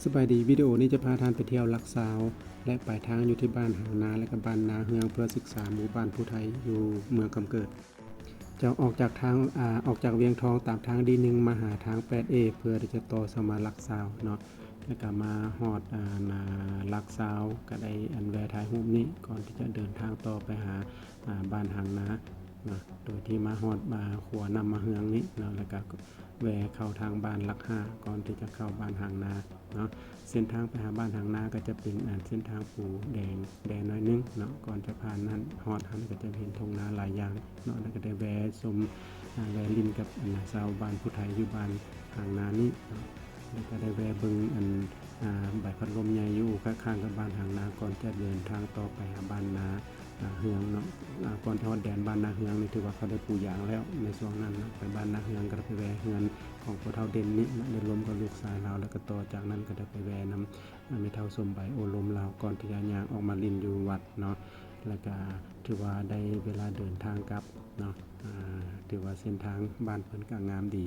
ສະບາຍດີ, ວິດີໂອນີ້ຈະພາທ່ານໄປທ່ຽວຫຼັກຊາວ ແລະ ປາຍທາງຢູ່ທີ່ບ້ານຫາງນາ ແລະ ກະບ້ານນາເຮືອງ ເພື່ອສຶກສາໝູ່ບ້ານຜູ້ໄທຢູ່ເມືອງຄຳເກີດ. ຈະອອກຈາກທາງ ອາ ອອກຈາກວຽງທອງຕາມທາງດີໜຶ່ງມາຫາທາງແປດເອ ເພື່ອທີ່ຈະຕໍ່ເຂົ້າມາຫຼັກຊາວເນາະ ແລະ ກະມາຮອດ ອາ ຫຼັກຊາວ ກະໄດ້ອັນແວ່ຖ່າຍຮູບນີ້ ກ່ອນທີ່ຈະເດີນທາງຕໍ່ໄປຫາ ອາ ບ້ານຫາງນາເນາະ ໂດຍທີ່ມາຮອດ ອາ ຂົວນ້ຳມະເຮືອງນີ້ເນາະ ແລະ ກະ ແວ່ເຂົ້າທາງບ້ານຫຼັກຫ້າ ກ່ອນທີ່ຈະເຂົ້າບ້ານຫາງນາເນາະ. ເສັ້ນທາງໄປຫາບ້ານຫາງນາກໍຈະເປັນ ອາ ເສັ້ນທາງປູແດງແດ່ໜ້ອຍໜຶ່ງເນາະ. ກ່ອນຈະຜ່ານນັ້ນ ຮອດຫັ້ນກໍຈະເຫັນທົ່ງນາຫຼາຍຢ່າງເນາະ ແລ້ວກໍໄດ້ແວ່ຊົມ ອາ ແວ່ຫຼິ້ນກັບ ອາ ຊາວບ້ານຜູ້ໄທຢູ່ບ້ານຫາງນານີ້ເນາະ ແລ້ວກໍໄດ້ແວ່ເບິ່ງ ອັນ ອາ ໃບພັດລົມໃຫຍ່ຢູ່ຂ້າງໆກັບບ້ານຫາງນາ ກ່ອນຈະເດີນທາງຕໍ່ໄປຫາບ້ານນາ ອາ ເຮືອງເນາະ. ອາ ກ່ອນຈະຮອດແດນບ້ານນາເຮືອງນີ້ ຖືວ່າເຂົາໄດ້ປູຢາງແລ້ວໃນຊ່ວງນັ້ນເນາະ. ໄປບ້ານນາເຮືອງກໍໄດ້ໄປແວ່ເຮືອນຂອງພໍ່ເຖົ້າເດັ່ນນີ້ເນາະ ໄດ້ລົມກັບລູກຊາຍລາວ ແລ້ວກໍຕໍ່ຈາກນັ້ນກໍໄດ້ໄປແວ່ນຳ ອາ ແມ່ເຖົ້າສົມໃບໂອ້ລົມລາວ ກ່ອນທີ່ຈະຍ່າງອອກມາຫຼິ້ນຢູ່ວັດເນາະ. ແລ້ວກໍຖືວ່າໄດ້ເວລາເດີນທາງກັບເນາະ. ອາ ຖືວ່າເສັ້ນທາງບ້ານເພິ່ນກໍງາມດີ.